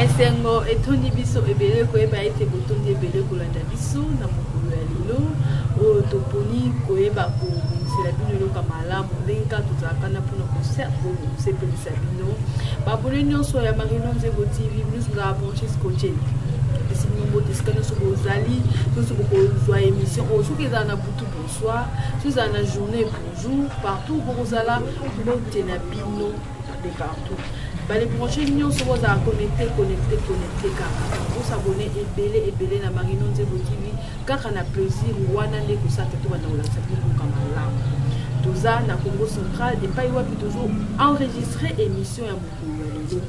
Esengo etondi biso ebele koyeba ete botondi ebele kolanda biso na mokolo ya lelo oyo toponi koyeba kobongisela bino eloko ya malamu ndenge kaka tozalaka na mpona kosepelisa bino baabone nyonso ya Marino Nzebo TV bino nyonso branche scotche epesi bino mbote esika nyonso bozali nyonso bokozwa émission oyo soki ezala na butu bonsoir soki ezala na journée bonjour partout bokozala mbote na bino de partout bale branche nyonso bozala connecté connecté connecté kaka bosabone ebele ebele na Marino Nzebo TV kaka na plaisir wana nde kosala te tobanda kolakisa bino mboka malamu. Toza na Congo Central epai wapi tozo enregistre émission ya mokolo ya lelo.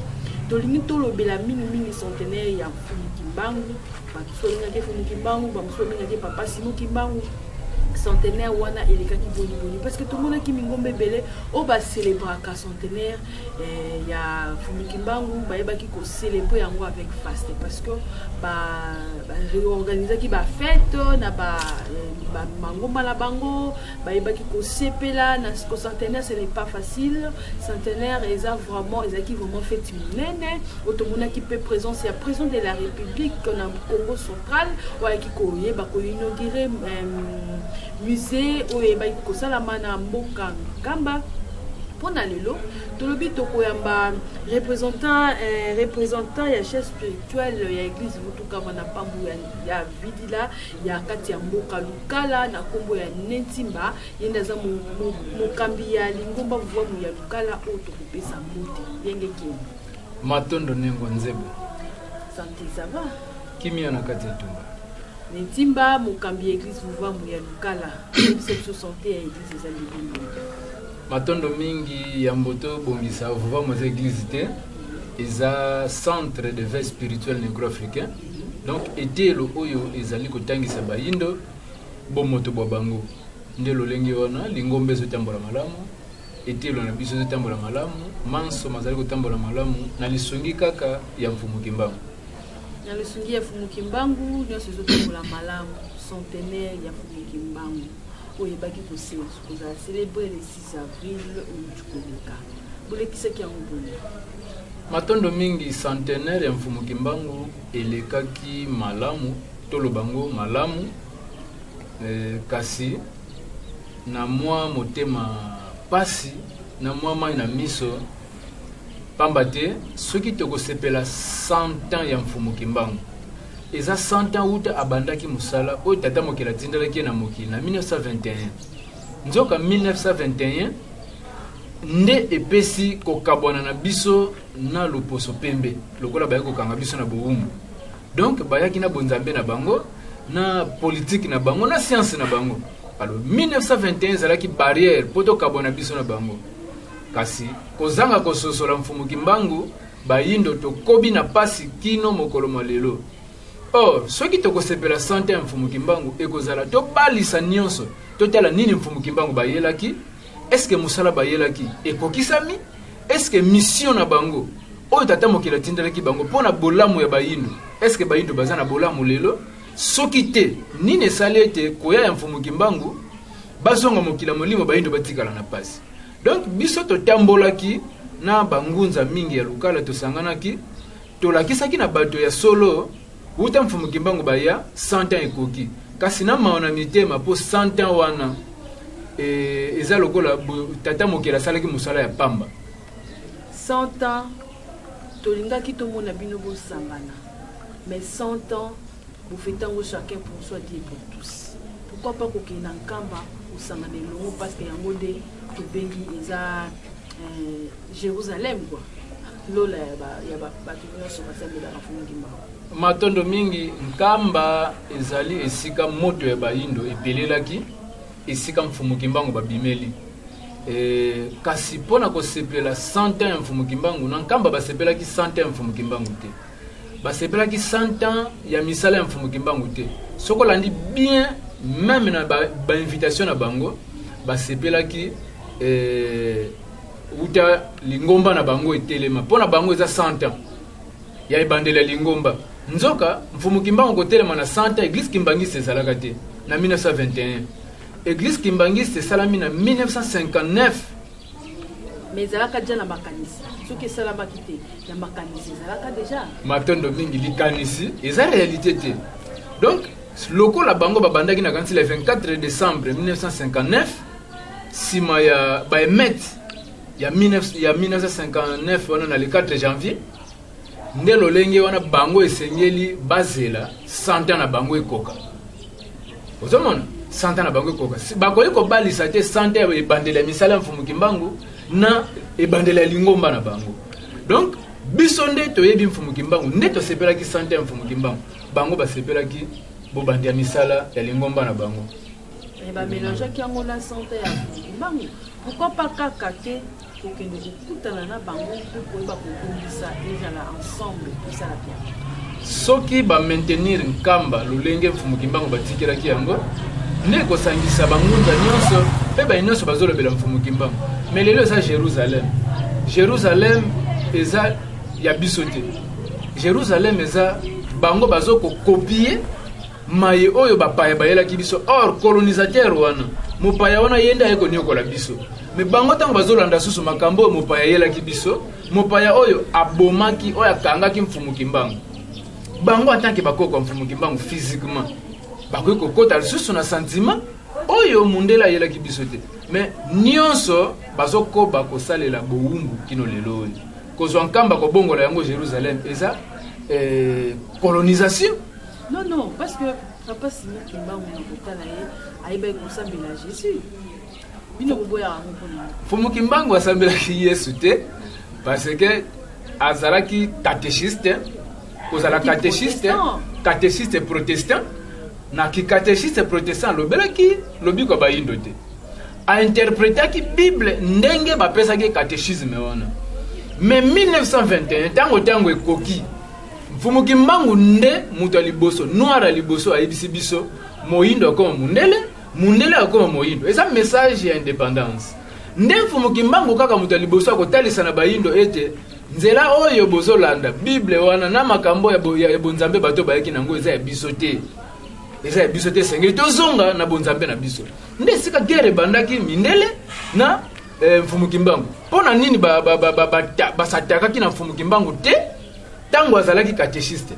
Tolingi tolobela mingimingi centenaire ya Mfumu Kimbangu. Bato mosusu babengaki Mfumu Kimbangu, bamosusu babengaki Papa Simon Kimbangu. Centenaire wana elekaki boni boni? Parce que tomonaki mingomba ebele oyo bacélébraka centenaire ya Mfumu Kimbangu, bayebaki kocélébre yango avec faste, parce que baréorganisaki bafête na bamangomba na bango, bayebaki kosepela na centenaire. Ce n'est pas facile. Centenaire eza vraiment, ezalaki vraiment fête monene oyo tomonaki mpe présence ya président de la République na Congo Central, oyo ayaki koyeba koinaugurer musée oyo eyebaki kosalama na mboka Nkamba. Mpo na lelo tolobi tokoyamba représentant ya chef spirituel ya église Vutukama na pambu ya Vidila ya kati ya mboka Lukala na nkombo ya Nentimba. Ye nde aza mokambi ya lingomba Vuvamu ya Lukala oyo tokopesa mbote. Yenge kini. Matondo nengo Nzebo. Santé, ça va? Kimia na kati ya etumba. Nentimba, mokambi ya église Vuvamu ya Lukala, biso biso santé ya église eza libulu. Matondo mingi. Yambo tobongisa, Vuvamu eza église te, eza centre de veille spirituelle négro-africain. Donc eteyelo oyo ezali kotangisa bayindo bomoto bwa bango. Nde lolenge wana lingomba ezotambola malamu, eteyelo na biso ezotambola malamu, manso mazali kotambola malamu na lisungi kaka ya Mfumu Kimbangu. Na lisungi ya Mfumu Kimbangu nyonso ezotambola malamu. Centenaire ya Mfumu Kimbangu oyo eyebaki kozala célébré le 6 avril oyo koleka, bolekisaki yango boni? Matondo mingi. Centenaire ya Mfumu Kimbangu elekaki malamu, toloba ngo malamu, kasi na mwa motema pasi, na mwa mai na miso, pamba te soki tokosepela 100 ans ya Mfumu Kimbangu, eza 100 ans wuta abandaki mosala oyo tata mokili atindalaki ye na mokili na 1921. Nzoka 1921 nde epesi kokabwana na biso na loposo pembe, lokola bayaki kokanga biso na bowumbu. Donc bayaki na bonzambe na bango, na politike na bango, na science na bango. Alors 1921 ezalaki barrière mpo tokabwana biso na bango. Kasi kozanga kososola Mfumu Kimbangu, bayindo tokobi na pasi kino mokolo mwa lelo. Or soki tokosepela 100 ans ya Mfumu Kimbangu, ekozala tobalisa nyonso, totala nini Mfumu Kimbangu bayelaki. Est-ce mosala bayelaki ekokisami? Est-ce mission na bango oyo tata mokili atindelaki bango mpo na bolamu ya bayindo, est-ce bayindo baza na bolamu lelo? Soki te, nini esali ete koya ya Mfumu Kimbangu, bazonga mokili ya molimo, bayindo batikala na pasi? Donc biso totambolaki na bangunza mingi ya Lukala, tosanganaki, tolakisaki na bato ya solo wuta Mfumu Kimbangu baya, 100 ans ekoki. Kasi na mawa na mitema, mpo 100 ans wana eza lokola tata mokili asalaki mosala ya pamba. 100 ans tolingaki tomona bino bosangana, mais 100 ans bofêter yango chacun pour soi, Dieu pour tous. Pourquoi pas kokende na Nkamba kosangana elongo? Parce que yango nde tobengi eza Jérusalem quoi, lola ya bato nyonso basambelaka Mfumu Kimbangu. Matondo mingi. Nkamba ezali esika moto ya bayindo epelelaki, esika Mfumu Kimbangu babimeli. Kasi mpo na kosepela 100 ans ya Mfumu Kimbangu na Nkamba, basepelaki 100 ans ya Mfumu Kimbangu te, basepelaki 100 ans ya misala ya Mfumu Kimbangu te. Soki olandi bien, même na bainvitation ba na bango, basepelaki wuta lingomba na bango etelema. Mpo na bango eza 100 ans ya ebandeli ya lingomba. Nzoka Mfumu Kimbangu kotelema na 100 ans, église kimbangiste ezalaka te na 1921. Église kimbangiste esalami na 1959. Mais ezalaka deja na makanisi. Soki esalamaki te, na makanisi ezalaka deja. Matondo mingi, likanisi eza réalité te. Donc lokola bango babandaki na kanisi le 24 décembre 1959, nsima ya baémeutes ya 1959 wana, na le 4 janvier, nde lolenge wana bango esengeli bazela 100 ans na bango ekoka. Ozomona, 100 ans na bango ekoka, bakoki kobalisa te 100 ans ya ebandeli ya misala ya Mfumu Kimbangu na ebandeli ya lingomba na bango. Donc biso nde toyebi Mfumu Kimbangu, nde tosepelaki 100 ans ya Mfumu Kimbangu. Bango basepelaki bobandi ya misala ya lingomba na bango. Bamélangeaki yango na 100 ans ya Mfumu Kimbangu. Pourquoi pas kaka te kokende kokutana na bango mpe koyeba kobongisa, ezala ensemble, esala bien? Soki bamaintenir Nkamba lolenge Mfumu Kimbangu batikelaki yango, nde ekosangisa bangunza nyonso mpe baye nyonso bazolobela Mfumu Kimbangu. Mais lelo eza Jérusalem. Jérusalem eza ya biso te. Jérusalem eza bango bazokocopier maye oyo bapaya bayelaki biso. Or colonisateur wana, mopaya wana, ye nde aye koniokola biso. Mais bango, ntango bazolanda susu makambo oyo mopaya ayelaki biso, mopaya oyo abomaki, oyo akangaki Mfumu Kimbangu, bango en tant que bakoko ya Mfumu Kimbangu physiquement, bakoki kokɔta lisusu na sentiment oyo mundele ayelaki biso te. Mais nyonso bazokoba kosalela bowumbu kino lelo oyo. Kozwa Nkamba, kobongola yango Jérusalem, eza colonisation. Non, parce que papa Simon Kimbangu, na kotala ye, ayebaki kosambela Jésus. Bino koboyaka yango mpona? Mfumu Kimbangu asambelaki Yesu te, parce que azalaki catéchiste. Kozala catéchiste, catéchiste protestant, na kicatéchiste protestant, alobelaki lobiko ya bayindo te. Ainterprétaki Bible ndenge bapesaki catéchisme wana. Mais 1921, ntango ekoki, Mfumu Kimbangu nde moto ya liboso noir ya liboso ayebisi biso: moyindo akoma mundele, mundele akoma moyindo. Eza message ya indépendance. Nde Mfumu Kimbangu kaka moto ya liboso akotalisa na bayindo ete nzela oyo bozolanda, Bible wana na makambo ya bonzambe bato bayaki nango, eza ya biso te, eza ya biso te. Esengeli tozonga na bonzambe na biso. Nde esika guerre ebandaki mindele na Mfumu Kimbangu. Mpo na nini basatakaki na Mfumu Kimbangu te ntango azalaki catéchiste?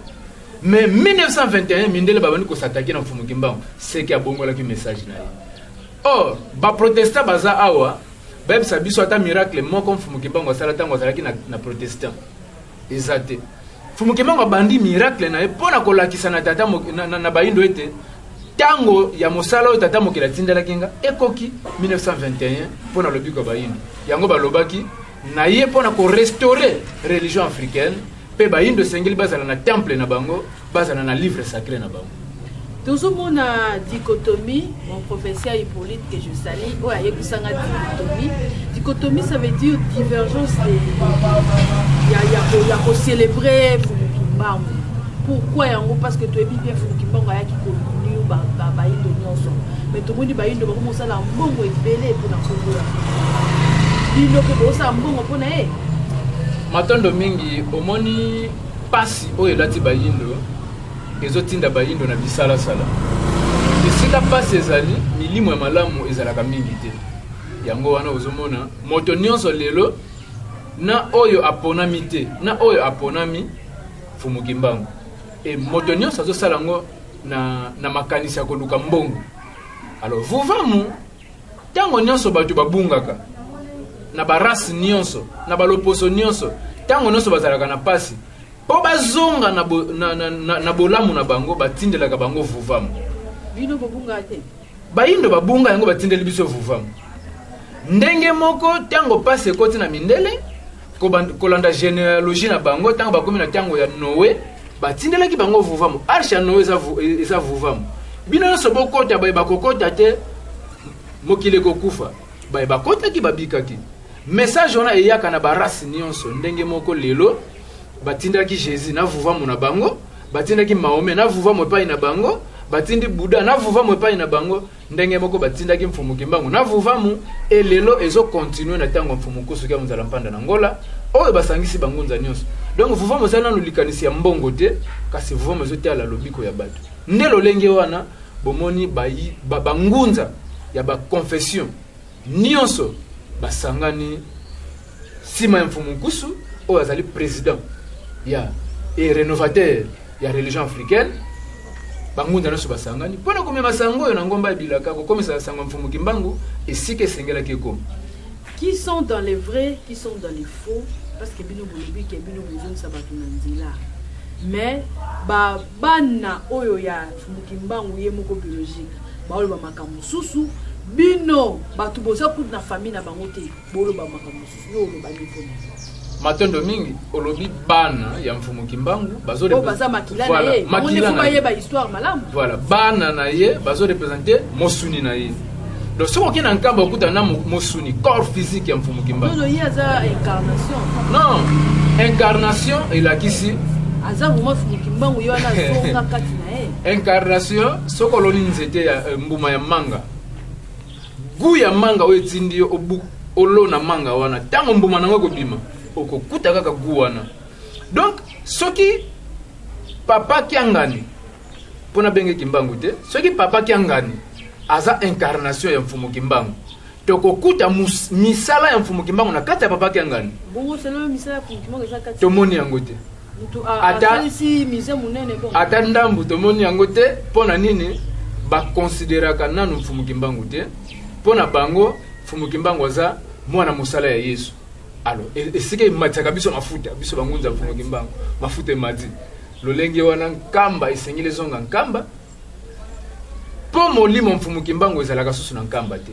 Mais 1921, mindele babandi kos'attaquer na Mfumu Kimbangu, seke abongolaki message na ye. Or baprotestant baza awa, bayebisa biso ata miracle moko Mfumu Kimbangu asala ntango azalaki na protestant, eza te. Mfumu Kimbangu abandi miracle na ye mpo na kolakisa na tata na bayindo ete ntango ya mosala oyo tata mokili atindelaki nga ekoki, 1921, mpo na lobiko ya bayindo. Yango balobaki na ye mpo na korestaurer religion africaine, mpe bayindo esengeli bazala na temple na bango, bazala na livre sacré na bango. Tozomona dichotomie. Mon professeur Hippolyte, que je salue, oyo ayebisanga dichotomie. Dichotomie, ça veut dire divergence de ya kocélébrer Mfumu Kimbangu. Pourquoi yango? Parce que toyebi bien, Mfumu Kimbangu ayaki kounir bayindo nyonso, mais tomoni bayindo bakomosala mbongo ebele mpona nkombo ya bino, mpe bosala mbongo mpona ye. Matondo mingi. Omoni, pasi oyo elati bayindo ezotinda bayindo na bisalasala. Esika pasi ezali, milimo ya malamu ezalaka mingi te. Yango wana ozomona moto nyonso lelo, na oyo aponami te, na oyo aponami Mfumu Kimbangu, e moto nyonso azosala yango na makanisi ya koluka mbongo. Alors vuvamu, ntango nyonso bato babungaka na barace nyonso, na baloposo nyonso, ntango nyonso bazalaka na pasi, mpo bazonga na bolamu na bango, batindelaka bango vuvamu. Bino bobungaka te? Bayindo babunga, yango batindeli biso vuvamu. Ndenge moko, ntango pasi ekoti na mindele, kolanda généalogie na bango, ntango bakomi na ntango ya Noé, batindelaki bango vuvamu. Arche ya Noé eza vuvamu. Bino nyonso bokota, baye bakokota te, mokili ekokufa. Baye bakotaki babikaki. Message wana eyaka na barace nyonso ndenge moko. Lelo batindaki Jésus na vuvamu na bango, batindaki Mahomet na vuvamu epai na bango, batindi Buda na vuvamu epai na bango. Ndenge moko batindaki Mfumu Kimbangu na vuvamu. E lelo ezocontinuer na ntango ya Mfumu Nkusu Kia Nzala Mpanda na Ngola, oyo basangisi bangunza nyonso. Donc vuvamu eza nanu likanisi ya mbongo te, kasi vuvamu ezotala lobiko ya bato. Nde lolenge wana bomoni bangunza ya baconfession nyonso basangani. Nsima ya Mfumu Nkusu, oyo azali president ya et renovateur ya religion africaine, bangunza nyonso basangani mpo na komema sango oyo na ngomba ya bilaka, kokomisa sango ya Mfumu Kimbangu esika esengelaki ekoma. Qui sont dans les vrais, qui sont dans les faux, parce que bino bolobi ke bino bozongisa bato na nzela, mais ba bana oyo ya Mfumu Kimbangu ye moko biologique baoloba makambo mosusu, bino bato boza kutu na famille na bango te, boloba makambo mosusu. Yo oloba nini mpona? Matondo mingi. Olobi bana ya Mfumu Kimbangu bazo oyo baza makila na ye, bango nde makila fo na ye. Bayeba histoire malamu. Voilà, bana na ye bazo représente mosuni na ye. Donc soki okei na Nkamba, okutana na mosuni, corps physique ya Mfumu Kimbangu. Nono, ye aza incarnation. Non, incarnation elakisi aza vraiment Mfumu Kimbangu, ye wana azonga kati na ye. Incarnation, soki oloni nzete ya mbuma ya manga, gu ya manga oyo etindi yo olona manga wana, ntango mbuma nango ekobima, okokuta kaka gu wana. Donc soki papa Kiangani, mpo nabenge Kimbangu te, soki papa Kiangani aza incarnation ya Mfumu Kimbangu, tokokuta misala ya Mfumu Kimbangu na kati ya papa Kiangani. Bongo selo misala ya Mfumu Kimbangu eza kati? Tomoni yango te. Mutu asalisi musée monene bongo? Ata ndambu tomoni yango te. Mpo na nini? Bakonsideraka nanu Mfumu Kimbangu te. Mpo na bango, Mfumu Kimbangu aza mwana mosala ya Yesu. Alors esika ematisaka biso mafuta, biso bangunza Mfumu Kimbangu, mafuta emati lolenge wana. Nkamba esengeli ezonga Nkamba, mpo molimo Mfumu Kimbangu ezalaka susu na Nkamba te.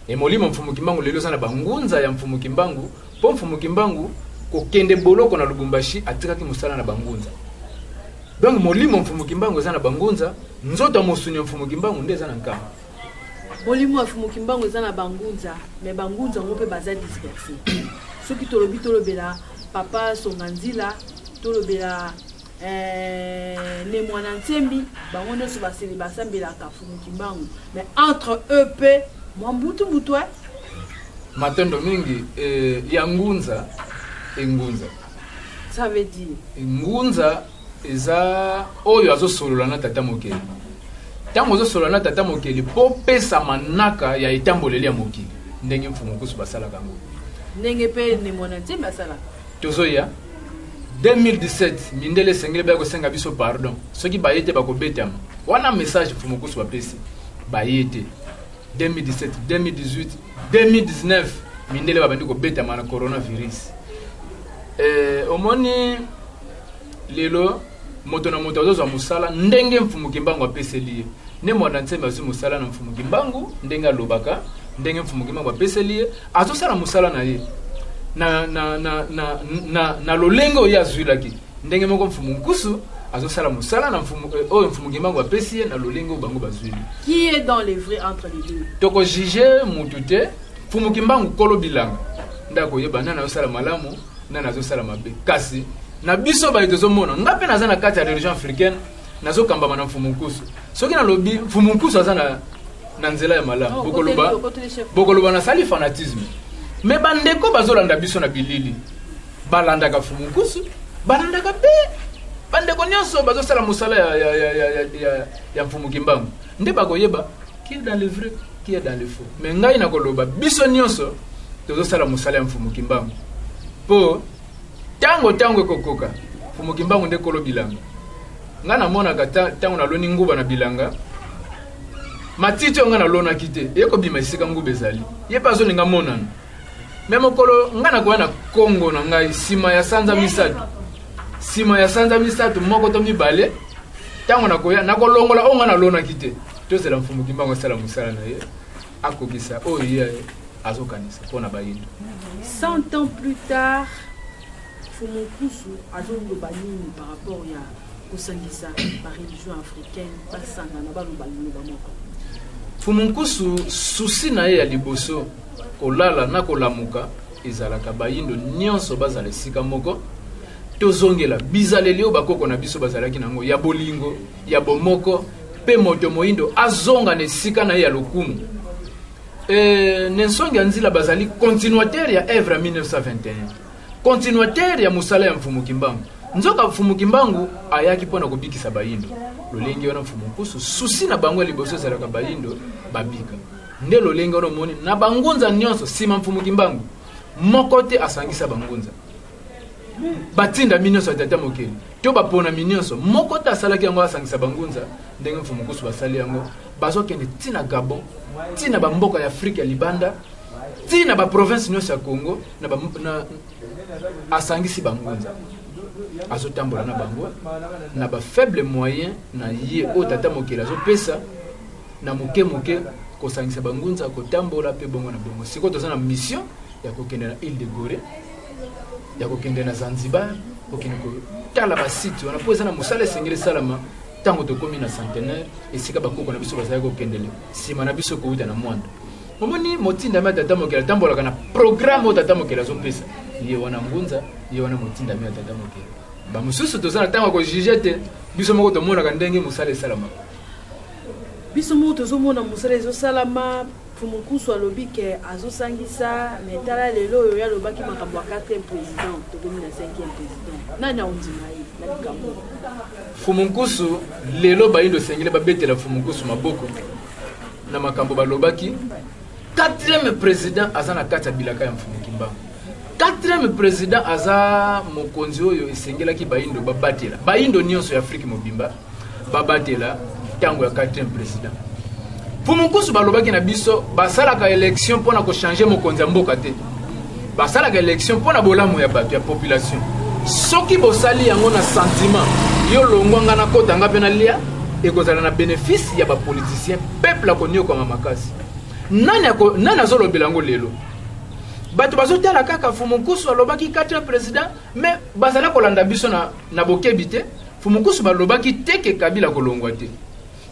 E molimo Mfumu Kimbangu lelo eza na bangunza ya Mfumu Kimbangu, mpo Mfumu Kimbangu kokende boloko na Lubumbashi, atikaki mosala na bangunza. Donc molimo Mfumu Kimbangu eza na bangunza, nzoto ya mosuni ya Mfumu Kimbangu nde eza na Nkamba. Molimo ya Mfumu Kimbangu eza na bangunza, mais bangunza yango mpe baza disperse. Soki tolobi, tolobela papa Songa Nzila, tolobela Ne Mwana Nsembi, bango nyonso basele basambelaka Mfumu Kimbangu, mais entre eux mpe mwa mbutu mbutu, eh? Matondo mingi. Ya ngunza engunza. Ça veut dire? Ngunza eza oyo azosolola na tata mokeli. Ntango ozosolola na tata mokeli mpo pesa manaka ya etamboleli ya mokili, ndenge Mfumu Nkusu basalaka yango. Ndenge mpe Ne Mwana Nsembi asalaka. Tozoya 2017, mindele esengeli baya kosenga biso pardon. Soki baye te, bakobetama. Wana message Mfumu Nkusu bapesi. Baye te. 2017, 2018, 2019, mindele babandi kobetama na coronavirus. Omoni lelo moto na moto azozwa mosala ndenge Mfumu Kimbangu apeseli ye. Ne Mwana Nsembe azwi mosala na Mfumu Kimbangu, ndenge alobaka, ndenge Mfumu Kimbangu apeseli ye, azosala mosala na ye na lolenge oyo ye azwilaki. Ndenge moko Mfumu Nkusu azosala mosala na mfumu, oyo Mfumu Kimbangu apesi ye, na lolenge oyo bango bazwili. Qui est dans les vrais entre les deux? Tokojuge mutu te. Mfumu Kimbangu kolo bilanga nde akoyeba nani azosala malamu, nani azosala mabe. Kasi na biso baye tozomona, nga mpe naza na kati ya religion africaine, nazokambama na Mfumu Nkusu. Soki nalobi Mfumu Nkusu aza na nzela ya malamu, Oh, bokoloba okoteli chef. Bokoloba nasali fanatisme. Me bandeko bazolanda biso na bilili, balandaka Mfumu Nkusu, balandaka mpe bandeko nyonso bazosala mosala ya Mfumu Kimbangu, nde bakoyeba qui est dans le vrai, qui est dans le faux. Mais ngai nakoloba biso nyonso tozosala mosala ya Mfumu Kimbangu, mpo ntango ekokoka, Mfumu Kimbangu nde kolo bilanga. Ngai namonaka ntango naloni nguba na bilanga, matiti oyo ngai nalonaki te ekobima esika nguba ezali, ye mpe azolinga monana. Me mokolo ngai nakoya na Kongo na ngai nsima ya sanza 3, nsima ya sanza 3, moko to mibale, ntango nakoya, nakolongola oyo ngai nalonaki te. Tozela Mfumu Kimbangu asala mosala na ye, akokisa oyo ye azokanisa mpo na bayindo. 100 ans plus tard, Mfumu Nkusu azoloba nini par rapport ya kosangisa bareligion africaine, basangana, baloba liloba moko? Mfumu Nkusu, souci na ye ya liboso, kolala na kolamuka, ezalaka bayindo nyonso bazala esika moko. Tozongela bizaleli oyo bakoko na biso bazalaki nango ya bolingo, ya bomoko, mpe moto moyindo azonga na esika na ye ya lokumu. Ne Nsongi ya Nzila bazali continuateur ya œuvre ya 1921, continuateur ya mosala ya Mfumu Kimbangu. Nzoka Mfumu Kimbangu ayaki mpona kobikisa bayindo. Lolenge wana Mfumu Nkusu, souci na bango ya liboso ezalaka bayindo babika. Nde lolenge wana omoni na bangunza nyonso nsima Mfumu Kimbangu. Moko te asangisa bangunza. Batindami nyonso ya Tata Mokeli to baponami nyonso, moko te asalaki yango asangisa bangunza ndenge Mfumu Nkusu basali yango. Bazokende ti na Gabon, ti na bamboka ya Afrika ya libanda, ti na baprovince nyonso ya Congo na ba, na, asangisi bangunza, azotambola na bango na ba faible moyen na ye oyo Tata Mokeli azopesa na moke moke, kosangisa bangunza, kotambola mpe bongo na bongo. Sikoyo toza na mission ya kokende na Ile de Gorée, ya kokende na Zanzibar, kokende kotala basite wana, mpo eza na mosala esengeli esalama ntango tokomi na centenaire, esika bakoko na biso bazalaki kokendele nsima na biso kowuta na Mwanda. Omoni, motindami ya Tata Mokeli atambolaka na programme oyo Tata Mokeli azopesa ye. Wana ngunza ye wana motindami ya Tata Mokeli. Bamosusu toza na ntango ya kojuge te, biso moko tomonaka ndenge mosala esalamaka. Biso moko tozomona mosala ezosalama. Mfumu Nkusu alobi ke azosangisa, mais tala lelo oyo ye alobaki makambo ya 4e président, tokomi na 5e président. Nani aondima ye na likambo? Mfumu Nkusu lelo, bayindo esengeli babetela Mfumu Nkusu maboko na makambo balobaki. 4e président aza na kati ya bilaka ya Mfumu Kimbangu. 4e président aza mokonzi oyo esengelaki bayindo babatela, bayindo nyonso ya Afrike mobimba babatela ntango ya 4e président. Mfumu Nkusu balobaki na biso, basalaka élection mpona kochange mokonzi ya mboka te, basalaka élection mpona bolamu ya bato, ya population. Soki bosali yango na sentiment, yo longwa, nga nakota, nga mpe nalia, ekozala na bénéfice ya bapoliticien, peuple akoniokama makasi. Nani, nani azolobela yango lelo? Bato bazotala kaka Mfumu Nkusu alobaki 4 président, mais bazala kolanda biso na bokebi te. Mfumu Nkusu balobaki te ke Kabila kolongwa te,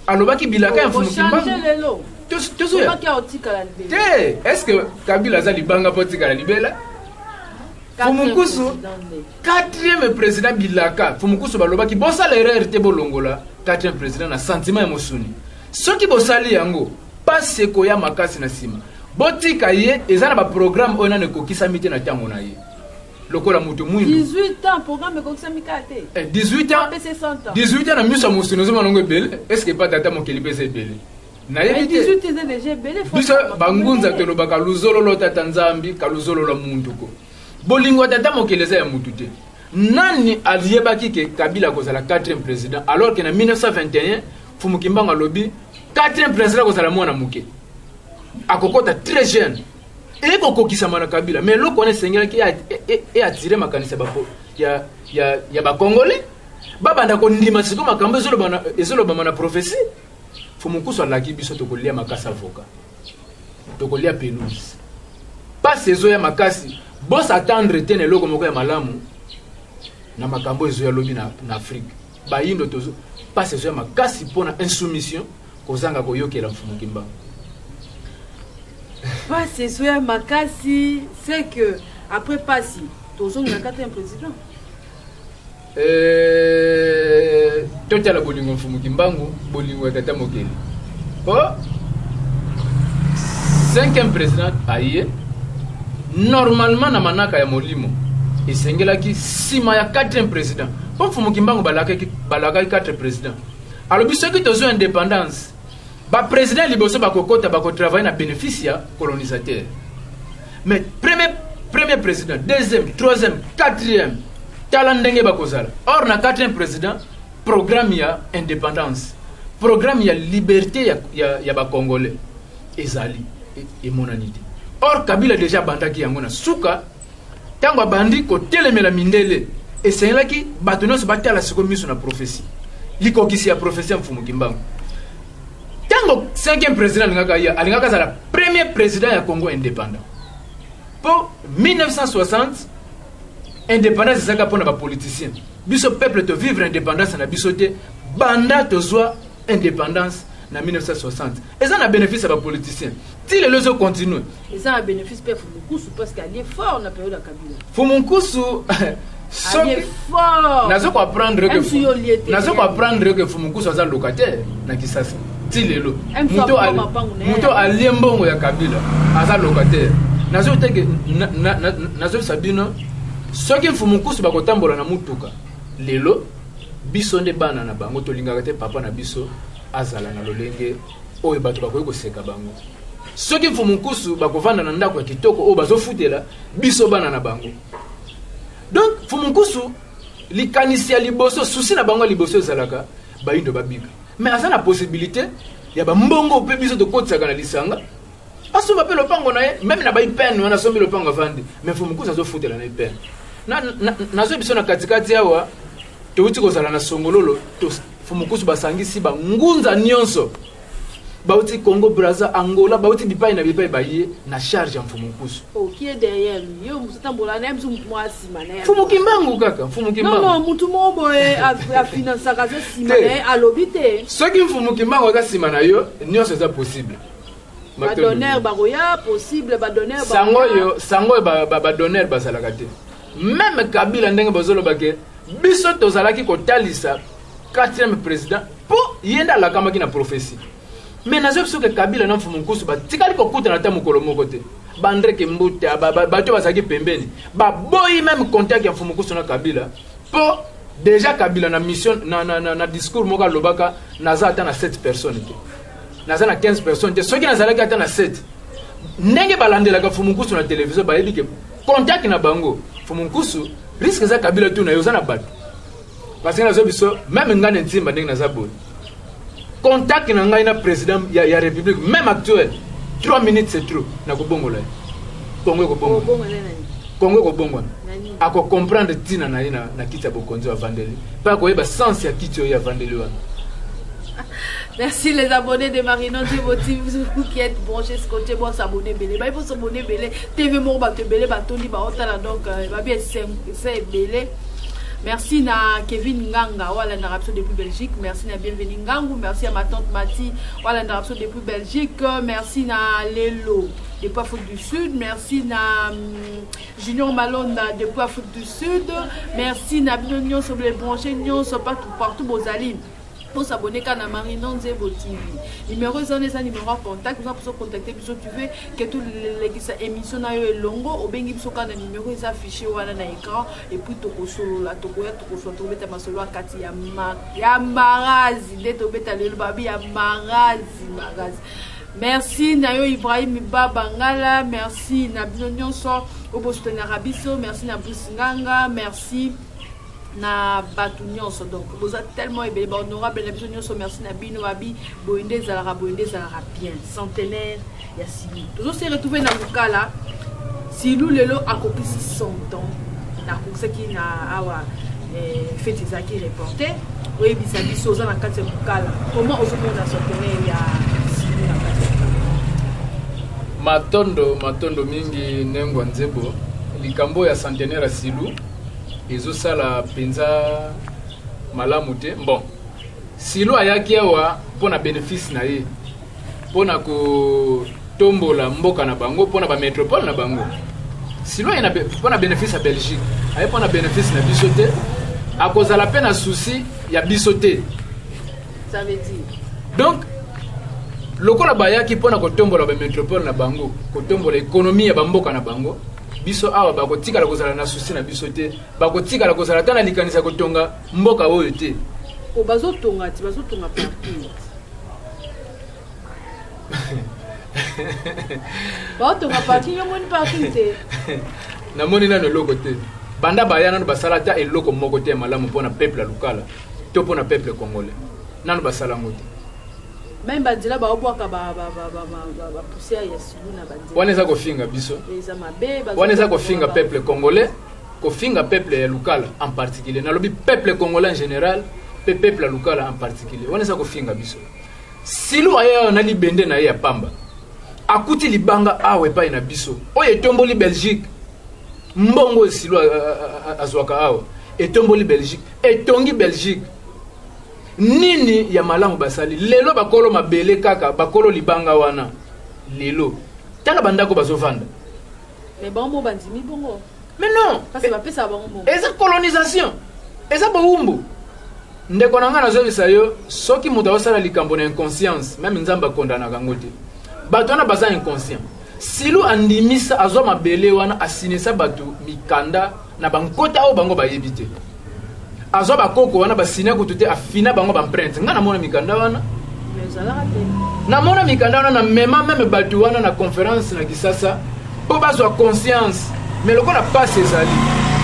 alobaki bilaka ya Mfumu Kimbangu. Tozoya te. Est ce que Kabila aza libanga mpo tikala libela? Mfumu Nkusu, 4e président, bilaka Mfumu Nkusu balobaki, bosala erreur te, bolongola 4e président na sentiment ya mosuni. Soki bosali yango, pasi ekoya makasi na nsima. Botika ye, eza na baprogramme oyo nano ekokisami te na ntango na ye lokola moto mwindu. 18 ans, programme ekokisami kaka te. 18 ans. Apesi 100 ans. 18 ans na miso ya mosuni, ozomona yango ebele. Est ce que epa Tata Mokeli mpe eza ebele? Nayebi te. 18 eza déjà ebele. Biso bangunza tolobaka luzololo tata Nzambi kaluzololo munduko. Bolingo ya Tata Mokeli eza ya mutu te. Nani aliyebaki ke Kabila akozala 4e président, alors ke na 1921 Mfumu Kimbangu alobi 4e président akozala mwana moke, akokota très jeune? Eye kokokisama na Kabila. Mais eloko wana esengelaki eatire makanisi ya bacongolais, babanda kondima sikoyo makambo ezolobama na prophétie. Mfumu Nkusu alaki biso tokolia makasi avocat, tokolia pelouse. Pasi ezoya makasi, bos'attendre te na eloko moko ya malamu na makambo ezoya lobi na Afrique. Bayindo tozo, pasi ezoya makasi mpona insoumission, kozanga koyokela Mfumu Kimbangu. Pasi ezoya makasi, c'est que après pasi tozongela 4e président. Totala bolingo Mfumu Kimbangu, bolingo ya Tata Mokeli, po cinquième président aye normalement na manaka ya molimo esengelaki nsima ya quatrième président, mpo Mfumu Kimbangu balakaki quatre président. Alobi soki tozwa indépendance, baprésident liboso bakokota, bakotravaille na bénéfice ya colonisateur. Mais premier président, deuxième, troisième, quatrième, tala ndenge bakozala. Or na quatrième président, programme ya indépendance, programme ya liberté ya bacongolais ezali emonani te. Or Kabila déjà abandaki yango na suka. Ntango abandi kotelemela mindele, esengelaki bato nyonso batala sikoyo miso na prophétie, likokisi ya prophétie ya Mfumu Kimbangu. Ntango cinquième président alingaka ya, alingaka azala premier président ya Congo indépendant, mpo 1960 indépendance ezalaka mpona bapoliticien. Biso peuple tovivre indépendance na biso te. Banda tozwa indépendance na 1960, eza na bénéfice ya bapoliticien ti lelo, ezocontinue. Eza na bénéfice mpe Mfumu Nkusu, parce que alie fort na période ya Kabila. Mfumu Nkusu, alie fort. Nazo koapprendre Même si yo lie te. Nazo koapprendre ke Mfumu Nkusu aza locataire na Kisasa ti lelo. M Moto mapangu na ye. Moto alie mbongo ya Kabila aza locataire. Nazo teke, nazobisa bino, soki Mfumu Nkusu bakotambola na mutuka lelo, biso nde bana na bango tolingaka te papa na biso azala na lolenge oyo bato bakoki koseka bango. Soki Mfumu Nkusu bakovanda na ndako ya kitoko oyo bazofutela biso bana na bango. Donc Mfumu Nkusu likanisi ya liboso, souci na bango ya liboso ezalaka bayindo babika. Mais aza na possibilité ya bambongo mpe biso tokotisaka na lisanga asomba mpe lopango na ye meme na baipene wana asombi lopango avandi, mais Mfumu Nkusu azofutela na ipene. Nazo biso na katikati awa touti kozala na Songololo, Mfumu Nkusu basangisi bangunza nyonso bauti Congo Brazza, Angola, bauti bipai na bipai baye na charge ya Mfumu Nkusu. Oh, qui est derrière lui? Yo mutu tambola na ye mutu mwa nsima na ye. Mfumu Kimbangu kaka, Mfumu Kimbangu. Non, non, mutu moko boye afinansaka aza nsima na ye, alobi te. Soki Mfumu Kimbangu aza nsima na yo, nyonso eza possible. Ba donneur bakoya possible, ba donneur sango oyo, sango oyo ba donneur bazalaka te. Même Kabila ndenge bazoloba ke biso tozalaki kotalisa 4e président po ye nde alakamaki na prophétie. Mais nazo biso ke Kabila na Mfumu Nkusu batikali kokutana ata mokolo moko te. Ba André Kimbuta, bato bazalaki pembeni, baboyi même contact ya Mfumu Nkusu na Kabila po déjà Kabila na mission na discours moko alobaka naza ata na 7 personnes te. Naza na 15 personnes te. Soki nazalaki ata na 7, ndenge balandelaka Mfumu Nkusu na télévision bayebi ke contact na bango Mfumu Nkusu risque eza Kabila tu na yo oza na bato. Parce que nazo biso même ngane ntimba ndenge naza boye. Contact na ngai na président ya République même actuel 3 minutes c'est trop na kobongola ye. Congo ekobongwana. Congo ekobongwana. Ako comprendre tina na ye na kiti ya bokonzi ya vandeli. Pa koyeba sens ya kiti oyo ya vandeli wana. Merci les abonnés de Marino Nzebo TV, vous qui êtes branchés, scotchés, bon s'abonner belé. Bah, il faut s'abonner belé. TV moko bato belé, batondi ba otala donc ba bien c'est belé. Merci na Kevin Nganga, wala na Rapso depuis Belgique. Merci na Bienvenue Ngangu, merci à ma tante Mati, wala na Rapso depuis Belgique. Merci na Lelo depuis Afrique du Sud. Merci na Junior Malonda depuis Afrique du Sud. Merci na bino nyonso les branchés nyonso partout partout bozali. Pour s'abonner à Marino Nzebo TV. Numéro eza eza numéro ya contact, vous pouvez contacter biso tu veux que tout les émission na yo elongo obengi biso kana numéro eza affiché wana na écran et puis tokosolola tokoya tokosolola tokobeta masolo ya kati ya ya marazi nde tobeta lelo babi ya marazi marazi. Merci na yo Ibrahim Baba Ngala, merci na bino nyonso obosutenaka biso, merci na Bruce Nganga, merci na bato nyonso. Donc boza tellement ebele ba honorable na biso nyonso, merci na bino babi boye nde ezalaka, boye nde ezalaka bien. Centenaire ya Silu, tozo se retrouver na Lukala. Silu lelo akokisi 100 ans, nakokisaki na awa fête ezalaki reporté. Oyebisa biso oza na kati ya Lukala, comment ozomona centenaire ya Silu na kati ya Lukala? Matondo, matondo mingi Nengwa Nzebo. Likambo ya centenaire ya Silu ezosala mpenza malamu te. Bon, Silu ayaki awa mpona bénéfice na ye, mpona kotombola mboka na bango, mpona ba métropole na bango. Silu aye mpona bénéfice ya Belgique, aye mpona bénéfice na biso te, akozala mpe na souci ya biso te. Ça veut dire donc lokola bayaki mpona kotombola ba métropole na bango, kotombola économie ya bamboka na bango, biso awa bakotikala kozala na souci na biso te, bakotikala kozala ata na likanisi ya kotonga mboka oyo te. O bazotonga ti bazotonga partout. Bazotonga partout, yo moni partout te. Namoni nano eloko te. Banda baya nano basala ata eloko moko te ya malamu mpona peuple ya Lukala to mpona peuple congolais. Nano basala yango te. Même banzela baobwaka ba poussière ya Silu na banzela. Wana eza kofinga biso. Eza mabe, Wana eza kofinga peuple congolais, kofinga peuple ya Lukala en particulier. Nalobi peuple congolais en général, pe peuple ya Lukala en particulier. Wana eza kofinga biso. Silu aya na libende na ye ya pamba. Akuti libanga awa epai na biso. Oyo etomboli Belgique. Mbongo Silu azwaka awa. Etomboli Belgique, etongi Belgique. Nini ya malamu basali lelo? Bakolo mabele kaka bakolo libanga wana lelo tala bandako bazovanda. Mais bango bandimi bongo. Mais non, parce que bapesa bango bongo. Eza colonisation, eza bowumbu. Ndeko na nga nazobisa yo, soki moto azosala likambo na inconscience, même Nzambe akondanaka yango te. Bato wana baza inconscient. Silu andimisa azwa mabele wana, asinisa bato mikanda na bankota oyo bango bayebi te. Azwa bakoko wana basina kutu te, afina bango ba empreinte. Nga namona mikanda wana. Ezalaka te. Namona mikanda wana, na mema meme bato wana na conférence na Kisasa mpo bazwa conscience. Mais lokola pasi ezali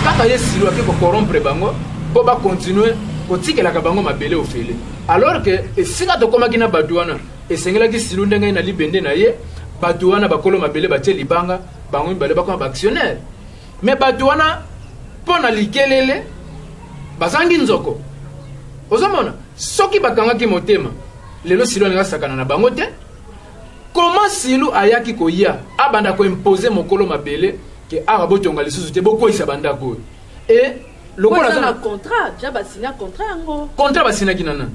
kaka, ye Silu ake kocorrompre bango mpo bacontinue kotikelaka bango mabele ofele, alors que esika tokomaki na bato wana, esengelaki Silu ndenge ye na libende na ye, bato wana bakolo mabele batie libanga, bango mibale bakoma baactionnaire. Mais bato wana, mpo na likelele, bazangi nzoko. Ozomona, soki bakangaki motema lelo, Silu alingi asakana na bango te. Comment Silu ayaki koya, abanda koimpose mokolo mabele ke awa botonga lisusu te, bokweyisa bandako oyo e lokola aza na contrat, ja basina contrat yango. Contrat basinaki na nani?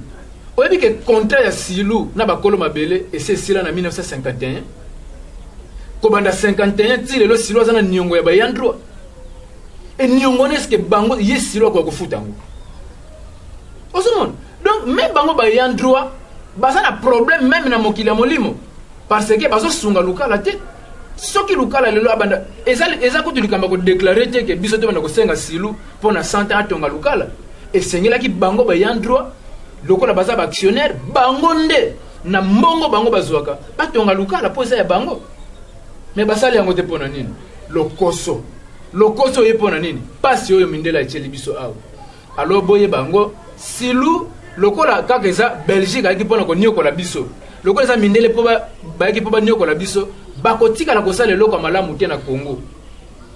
Oyebi ke contrat ya Silu na bakolo mabele esi esila na 1951. Kobanda 51 ti lelo, Silu aza na niongo ya bayan droit. E niongo wana, eske bango, ye Silu akoka kofuta yango? Ozomona, donc même bango bayan droit baza na problème même na mokili ya molimo, parce que bazosunga Lukala te. Soki Lukala lelo abanda, eza kutu likambo ya kodéclarer te ke biso tobanda kosenga Silu mpo na 100 ans atonga Lukala. Esengelaki bango bayan droit, lokola baza baactionnaire, bango nde na mbongo bango bazwaka batonga Lukala mpo eza ya bango. Mais basali yango te. Mpo na nini? Lokoso. Lokoso oye mpo na nini? Pasi oyo mindele etieli biso awa. Alors boyeba yango, Silu lokola kaka eza Belgique ayaki mpona koniokola biso, lokola eza mindele mpo bayaki mpo baniokola biso, bakotikala kosala eloko ya malamu te na Congo.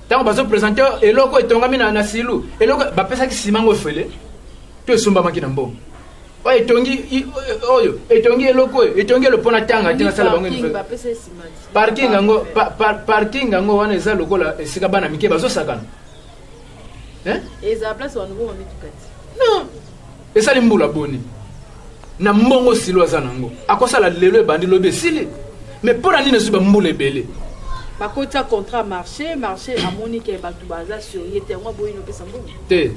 Ntango bazoprésenter eloko etongami na Silu, eloko bapesaki simango efele to esombamaki na mbongo, oyo etongi, oyo etongi eloko, oyo etongi elo mpona tanga te, nasala bango parking yango. Parking yango wana eza lokola esika bana mike bazosakana. Eza place wana boma mituka ti. Non, esali mbula boni na mbongo Silo aza nango, akosala lelo ebandi, lobi esili. Mais mpo na nini ezwi bambula ebele? Bakotia contrat marché, marché amoni ke bato baza sérieux te, yango aboyi nopesa mbongo. Te,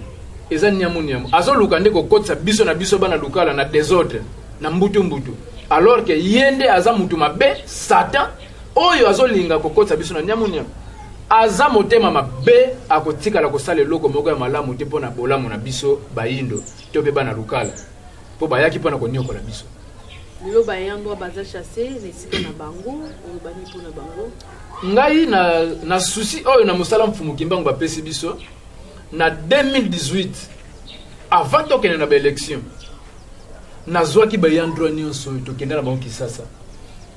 eza niamu niamu. Azoluka nde kokotisa biso na biso bana Lukala na désordre, na mbutu mbutu, alors ke ye nde aza mutu mabe, Satan oyo azolinga kokotisa biso na niamu niamu. Aza motema mabe, akotikala kosala eloko moko ya malamu te mpo na bolamu na biso bayindo to mpe bana Lukala, mpo bayaki mpona koniokola biso. Lelo bayandwa baza chasse na esika na bango, olobani mpona bango? Ngai na souci oyo na mosala Mfumu Kimbangu bapesi biso na 2018, avant tokende na baélection, nazwaki bayandroit nyonso oyo, tokende na bango Kisasa,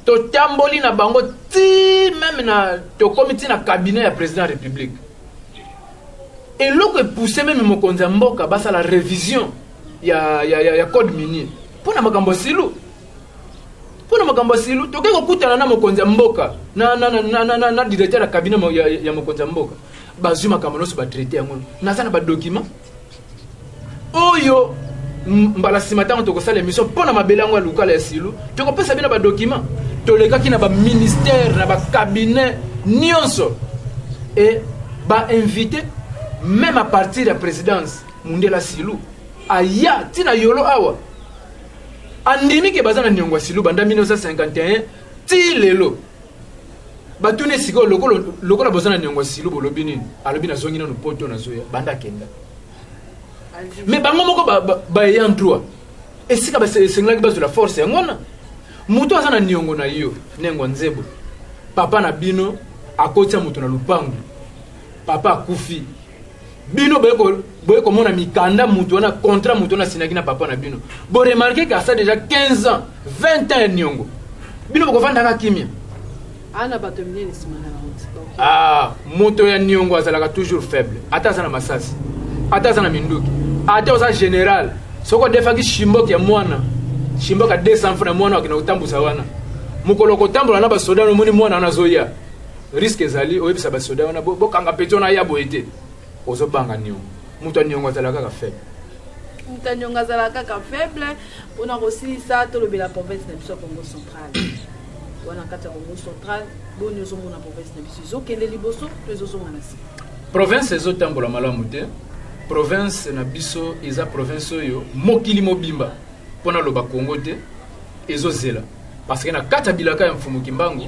totamboli na bango ti même na tokomi ti na cabinet ya président ya République. Eloko epousse même mokonzi ya mboka basala révision ya code minier mpo na makambo ya Silu. Mpo na makambo ya Silu, tokoki kokutana na mokonzi ya mboka na directeur ya cabinet ya mokonzi ya mboka, bazwi makambo nyonso, batraite yango. Naza na badocument oyo. Mbala nsima ntango tokosala émission mpo na mabele yango ya Lukala ya Silu, tokopesa bino badocument. Tolekaki na baministère, na bacabinet nyonso e bainvité même à partir ya présidence. Mundela Silu aya ntina yolo awa, andimi ke baza na niongo ya Silu banda 1951 ti lelo. Batuni sikoyo, lokola boza na niongo ya Silu, bolobi nini? Alobi: "Nazongi nanu poto, nazoya." Banda akenda, mais bango moko baayant droit, esika esengelaki bazwela force yango wana. Moto aza na niongo na yo, nengo nzebo, papa na bino akotia moto na lupangu, papa akufi, bino boye komona mikanda moto wana, contrat moto wana asinaki na papa na bino, boremarquer ke asa déjà 15 ans, 20 ans ya niongo, bino bokovandaka kimia? Ana bato minene nsima na bango. Ah, moto ya niongo azalaka toujours faible. Ata aza na masasi, ata aza na minduki, ata oza général, soki odefaki shimboki ya mwana, shimboki ya 200 francs, mwana akende kotambusa wana, mokolo kotambola na basoda, omoni mwana wana azoya, risque ezali oyebisa basoda wana: "Bokanga peti wana, aya boye te." Ozobanga niongo. Moto ya niongo azalaka kaka faible. Moto ya niongo azalaka kaka faible. Mpona kosilisa, tolobela province na biso ya Congo Central. Wana kati ya Congo Central, boni ozomona province na biso? Ezokende liboso to ezozonga na nsima? Province ezotambola malamu te. Province na biso eza province oyo mokili mobimba, mpo naloba Congo te, ezozela, parce que na kati ya bilaka ya Mfumu Kimbangu,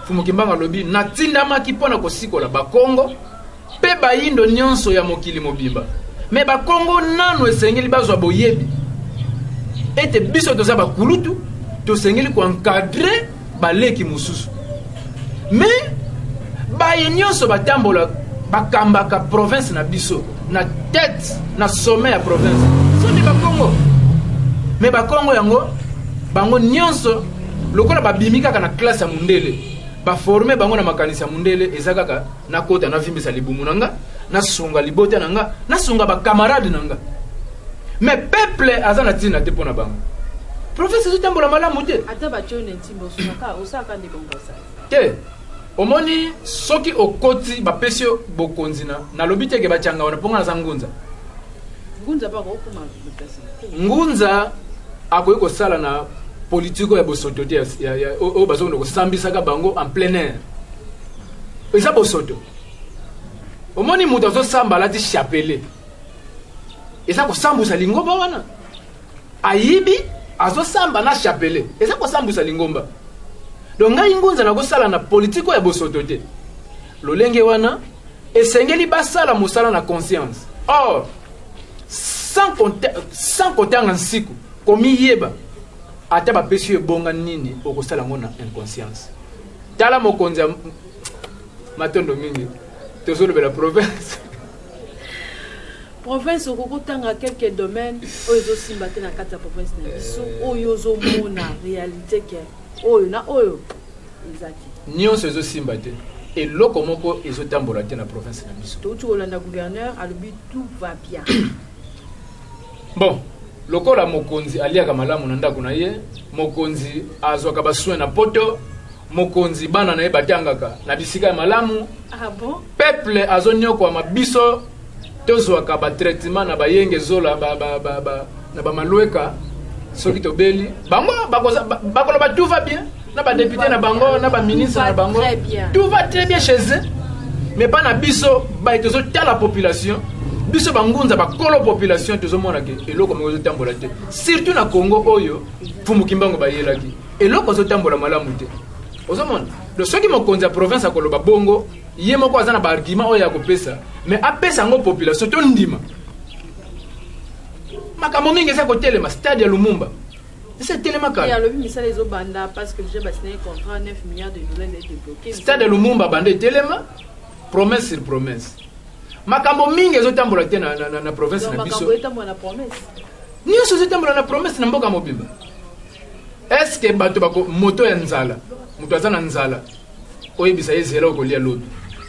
Mfumu Kimbangu alobi: "Natindamaki mpo na kosikola Bakongo mpe bayindo nyonso ya mokili mobimba." Mais Bakongo nano esengeli bazwa boyebi ete biso toza bakulutu. Tosengeli koencadre baleki mosusu. Mais baye nyonso batambola bakambaka province na biso na tête na sommet ya province so nde bakongo. Mais bakongo yango bango nyonso lokola babimi kaka na classe ya mundele, baforme bango na makanisi ya mundele, eza kaka nakota navimbisa libumu na nga, nasunga libota na nga, nasunga bacamarade na nga. Mais peuple aza na ntina te mpo na bango. Province ezotambola malamu te. Ata batio na ntimba osungaka, osalaka nde bango basala te. Omoni, soki okoti bapesi yo bokonzi na nalobi teke batianga wana mpo nga naza ngunza. Ngunza mpe akokoma place. Ngunza akoki kosala na politike oyo ya bosoto te, oyo bazokende kosambisaka bango en plein air, eza bosoto. Omoni, moto azosamba alati chapelet, eza kosambwisa lingomba wana. Ayibi, azosamba na chapelet, eza kosambwisa lingomba. Donc ngai ngunza nakosala na politike oyo ya bosoto te. Lolenge wana esengeli basala mosala na conscience. Or sans kotanga nsiku, komiyeba, ata bapesi yo ebonga nini, okosala yango na inconscience. Tala mokonzi ya matondo mingi, tozolobela province. Province, okoki kotanga quelques domaines oyo ezosimba te na kati ya province na biso, oyo ozomona réalité ke oyo na oyo eza te? Nyonso ezosimba te, eloko moko ezotambola te na province na biso. Touti kolanda gouverneur, alobi tout va bien. Bon, lokola mokonzi aliaka malamu na ndako na ye, mokonzi azwaka basoin na poto, mokonzi bana na ye batangaka na bisika ya malamu. Ah bon? Peuple azonyokwama. Biso tozwaka batraitement na bayenge zola ba, ba, ba, ba, na bamalweka. Soki tobeli, bango bakoloba tout va bien na badéputé na bango, na baministre na bango. Très bien. Tout va très bien chez eux, mais pas na biso baye tozotala population. Biso bangunza, bakolo population, tozomona ke eloko moko ezotambola te, surtout na Congo oyo Mfumu Kimbangu bayelaki. Eloko ezotambola malamu te, ozomona. Donc soki mokonzi ya province akoloba bongo, ye moko aza na baargument oyo ya kopesa, mais apesa yango population tondima. Makambo mingi eza kotelema. Stade ya Lumumba eza etelema kala. Alobi misala ezobanda parce que déjà basigné contrat, 9 milliards de dollars ezali débloqué. Stade ya Lumumba banda etelema, promesse sur promesse. Makambo mingi ezotambola te na province Donc na biso. Makambo etambola na promesse. Nyonso ezotambola na promesse na mboka mobimba. Est-ce bato bako moto ya nzala, moto aza na nzala, oyebisa ye zela okolia lobi,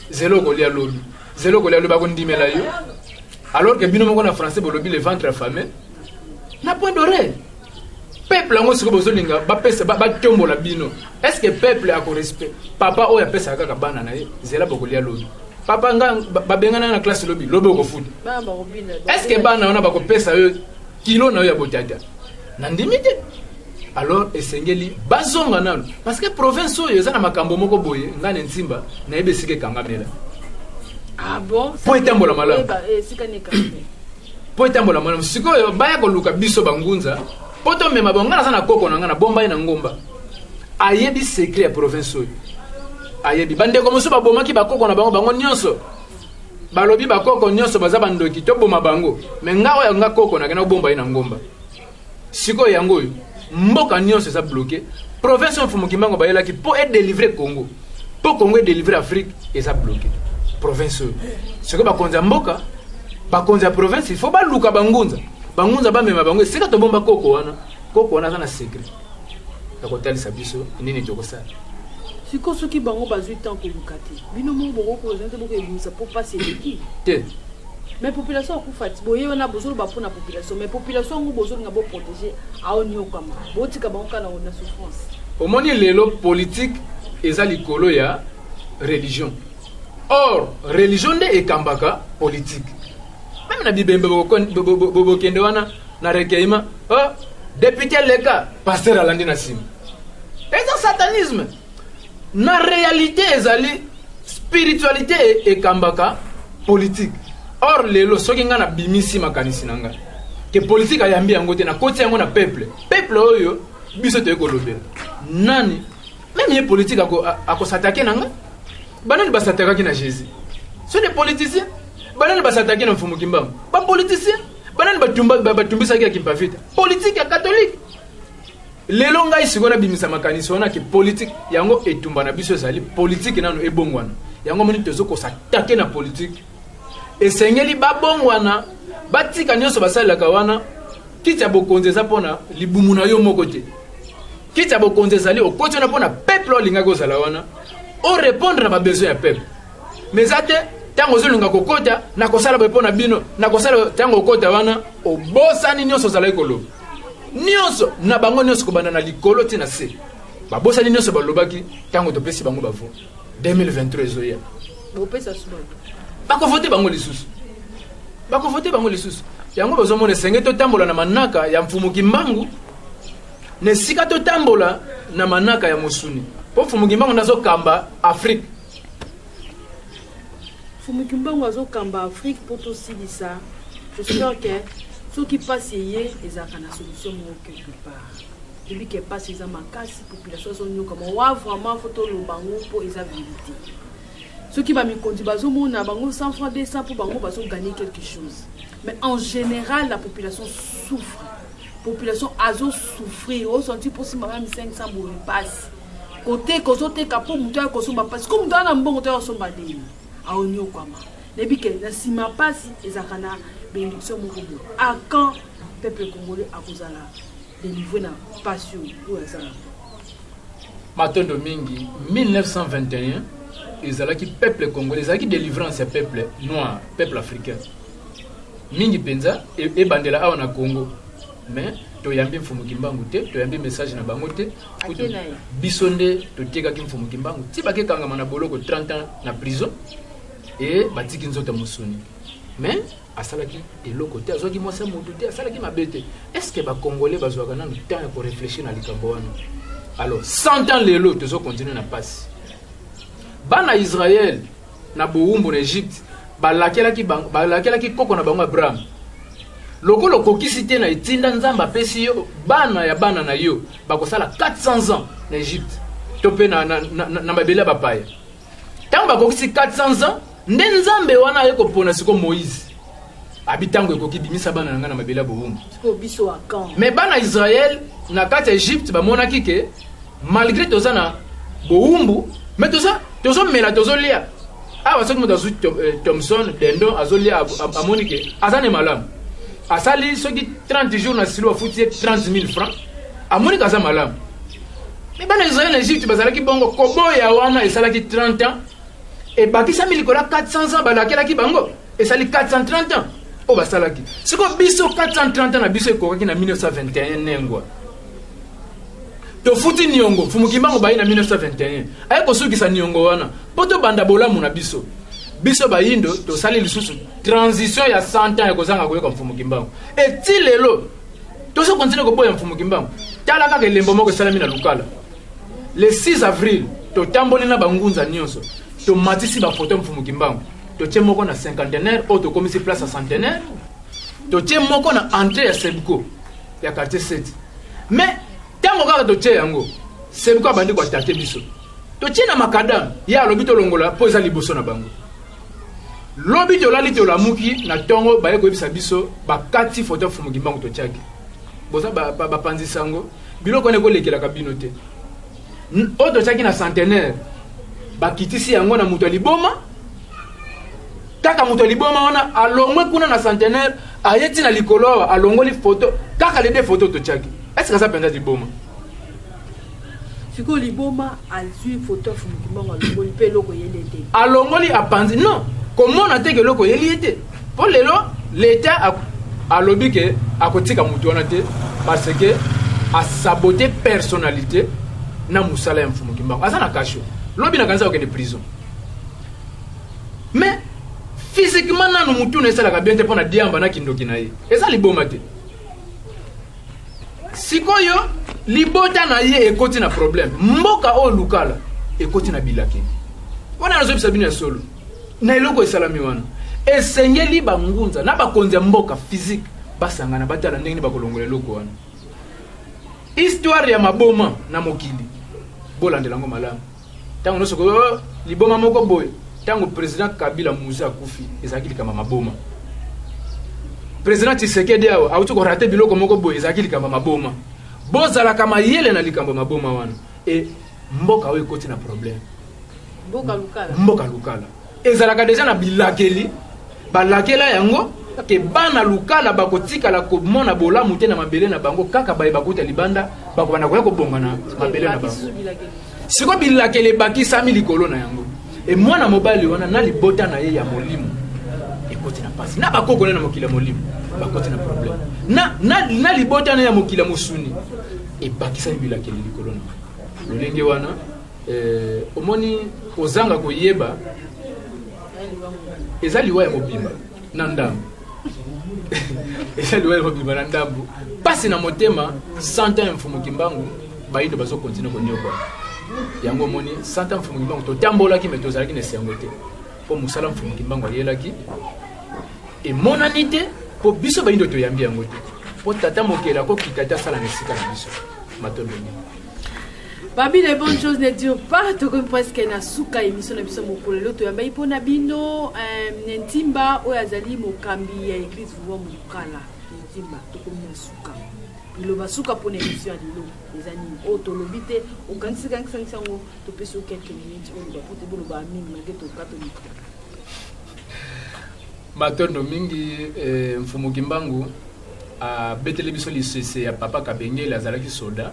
zela okolia lobi, zela okolia lobi, akondimela yo? Alors que bino moko na français bolobi: le ventre affamé n'a point d'oreille. Peuple yango sikoyo bozolinga bapesa batombola bino. Est ce que peuple akorespect papa oyo apesaka kaka bana na ye zela bokolia lobi? Papa nga babengana na classe lobi, lobi okofuta. Bana bakobina. Est ce que bana wana bakopesa yo kilo na yo ya botata? Nandimi te. Alors esengeli bazonga nano, parce que province oyo eza na makambo moko boye. Ngai na ntimba nayebi esika ekangamela. Ah bon? Po etambola malamu. Oyeba, esika nini ekangamela? Mpo etambola malamu, sikoyo baya koluka biso bangunza mpo tomema bango. Ngai naza na koko na ngai na bomba ye na ngomba, ayebi secret ya province oyo. Ayebi bandeko mosusu babomaki bakoko na bango, bango nyonso balobi bakoko nyonso baza bandoki, toboma bango. Mais nga oyo nga koko nakenda kobomba ye na ngomba. Sikoyo yango oyo mboka nyonso eza bloqué. Province oyo Mfumu Kimbangu bayelaki mpo edélivre Congo, mpo Congo edélivre Afrique, eza bloqué province oyo. Sikoyo bakonzi ya mboka, bakonzi ya province, il faut baluka bangunza, bangunza bamema bango esika tobomba koko wana. Koko wana aza na secret ya kotalisa biso nini tokosala. Sikoyo soki bango bazwi temps koluka te, bino moko bokokoza te, bokoebimisa mpo mpasi eleki. Te. Mais population akufa ti boye wana, bozoloba mpona population, mais population yango bozolinga boprotege, aoniokama, botika bango kaka na souffrance. Omoni, lelo politique eza likolo ya religion. Or religion nde ekambaka politique. Même na bibembe bokende wana na recueillement, oh, député leka, pasteur alandi na nsima, eza satanisme. Na réalité ezali spiritualité ekambaka politique. Or lelo soki ngai nabimisi makanisi na ngai ke politique ayambi yango te, nakoti yango na peuple, peuple oyo biso toyei kolobela nani? Même ye politique akosatake na ngai. Banani basatakaki na Jésus? So des politiciens. Banani basataki na Mfumu Kimbangu? Bapoliticien. Banani batumbisaki ya Kimpa Vita? Politique ya catholique. Lelo ngai sikoyo nabimisa makanisi wana ke politike yango, etumba na biso ezali politike nano ebongwana. Yango moni tozo kos'attaquer na politike. Esengeli babongwana, batika nyonso basalelaka wana. Kiti ya bokonzi eza mpona libumu na yo moko te. Kiti ya bokonzi ezali okoti wana mpona peuple oyo alingaki ozala wana, orépondre na babesoin ya peuple. Mais eza te ntango ozolinga kokota, nakosala boye mpo na bino, nakosala. Ntango okota wana, obosani nyonso ozalaki koloba nyonso na bango nyonso, kobanda na likolo ti na se. Babosani nyonso balobaki ntango topesi bango bavoix. 2023 ezoya. Bopesa su bango. Bakovote bango lisusu, bakovote bango lisusu. Yango bozomona, esenge totambola na manaka ya Mfumu Kimbangu na esika totambola na manaka ya mosuni, mpo Mfumu Kimbangu nde azokamba Afrique. Mfumu Kimbangu azokamba Afrique. Mpo tosilisa, j'espère ke soki mpasi eye, ezalaka na solution moko quelque part. Toyebi ke mpasi eza makasi, population azonyokama wa. Vraiment, faut toloba yango mpo eza vérité. Soki bamikonzi bazomona bango 100 francs, 200, mpo bango bazogagner quelque chose, mais en général la population souffre. Population azosouffrir, osenti mposi mama 500 boye mpasi koteka, ozoteka mpo moto aya kosomba mpasi ko moto aya na mbongo to ya kosomba ndenge aonyokwama. Nayebi ke na nsima mpasi ezalaka na bénédiction moko boye. À quand peuple congolais akozala délivré na mpasi oyo oyo aza nango? Matondo mingi. 1921 ezalaki peuple congolais, ezalaki délivrance ya peuple noir, peuple africain mingi mpenza. Ebandela awa na Congo, mais toyambi Mfumu Kimbangu te, toyambi message na bango te. Ake na ye. Biso nde totekaki Mfumu Kimbangu ti bakekangama na boloko 30 ans na prison e batiki nzoto ya mosuni, mais asalaki eloko te, azwaki mwasi ya motu te, asalaki mabe te. Est ce que bacongolais bazwaka nanu temps ya koréfléchir na likambo wana? Alors 100 ans lelo tozocontinue na pasi. Bana Israel na bowumbu na Egypte, balakelaki bango, balakelaki koko na bango Abraham: lokola okokisi te na etinda Nzambe apesi yo, bana ya bana na yo bakosala 400 ans na Egypte to mpe na mabele ya bapaya. Ntango bakokisi 400 ans, nde Nzambe wana aye kopona siko Moïse, abi: ntango ekoki, bimisa bana na ngai na mabele ya bowumbu. Sikoyo biso à quand? Mais bana Israel na kati ya Egypte bamonaki ke malgré toza na bowumbu, mais toza tozomela, tozolia. Awa soki moto azwi thomson, dindon, azolia, amoni ke aza ne malamu. Asali soki 30 jours na silo, afuti ye 30 000 francs, amoni ke aza malamu. Mais bana Israel na Egypte bazalaki bongo. Koboya wana esalaki 30 ans, ebakisami likolo ya 400 ans balakelaki bango, esali 430 ans oyo basalaki. Sikoyo biso 430 ans na biso ekokaki na 1921. Nengwa tofuti niongo Mfumu Kimbangu bayi na 1921, aye kosukisa niongo wana mpo tobanda bolamu na biso. Biso bayindo tosali lisusu transition ya 100 ans ya kozanga koyoka Mfumu Kimbangu. Eti lelo tozokontinue koboya Mfumu Kimbangu. Tala kaka elembo moko esalami na Lukala le 6 avril. Totamboli na bangunza nyonso, tomatisi bafoto ya Mfumu Kimbangu, totie moko na cinquantenaire oyo tokomisi place ya centenaire, totie moko na entrée ya Sebco ya quartier 7. Mais ntango kaka totie yango, Sebco abandi koattaquer biso. Totie na macadam, ye alobi tolongola mpo eza liboso na bango. Lobi tolali, tolamuki na ntongo, baye koyebisa biso bakati foto ya Mfumu Kimbangu totiaki. Boza bapanzi sango, biloko wana ekolekelaka bino te. Oyo totiaki na centenaire, bakitisi yango na moto ya liboma. Kaka moto ya liboma wana alongwe kuna na centenaire, aye ntina likolo awa, alongoli foto kaka les deux photo totiaki. Est-ce aza mpenza liboma? Sikoyo liboma azwi foto ya Mfumu Kimbangu, alongoli mpe eloko eyeli te. Alongoli, apanzi. Non, komona te ke eloko eyeli ye te, mpo lelo l'État alobi ke akotika motu wana te parce que asabote personnalité na mosala ya Mfumu Kimbangu. Aza na cachot, lobi nakanisa kokende prison. Mais physiquement nanu mutu na esalaka bien te mpo na diamba na kindoki na ye, eza liboma te. Sikoyo libota na ye ekoti na problème, mboka oyo Lukala ekoti na bilakeli wana. Nazobisa bino ya solo, na eloko esalami wana, esengeli bangunza na bakonzi ya mboka physique basangana, batala ndenge nini bakolongola eloko wana. Histoire ya maboma na mokili, bolandela yango malamu. Ntango nyonso oh, liboma moko boye. Ntango président Kabila Mzee akufi, ezalaki likambo ya maboma. Président Tshisekedi awa auti korater biloko moko boye, ezalaki likambo ya maboma. Bozalaka mayele na likambo ya maboma wana. E mboka oyo ekoti na problème. Mboka Lukala. Mboka Lukala ezalaka deja na bilakeli, balakela yango ke bana Lukala bakotikala komona bolamu te na mabele na bango, kaka baye bakuta libanda bakobanda koya kobonga na mabele na bango. Siko bilakeli ebakisami likolo na yango. E mwana mobali wana na libota na ye ya molimo ekoti na pasi, na bakoko na mokili ya molimo bakoti na problème, na libota na ya mokili ya mosuni ebakisami bilakeli likolo na lolenge wana. Omoni kozanga koyeba eza liwa ya mobimba na ndambo. Eza liwa ya mobimba na ndambo. Pasi na motema. 100 ans ya Mfumu Kimbangu, bayindo bazokontinue konyokola yango. Omoni, 100 ans Mfumu Kimbangu, totambolaki, me tozalaki na esengo te, mpo mosala Mfumu Kimbangu ayelaki emonani te, mpo biso bayindo toyambi yango te, mpo tata mokeli akokita te asala na esika na biso. Matondo mingi. Babi, les bonnes choses ne durent pas. Tokomi presque na suka émission na biso mokolo lelo. Toyambaki mpona bino Ntimba oyo azali mokambi ya église Vuwa Mokala. Ntimba, tokomi na suka. Liloba suka mpona émission ya lelo eza nini? Oyo tolobi te, okanisi kangisangisi yango, topesi yo quelques minutes oloba, po te boloba mingi malgré tokatolika. Matondo mingi. Mfumu Kimbangu abeteli biso lisese ya papa Kabengele. Azalaki soda,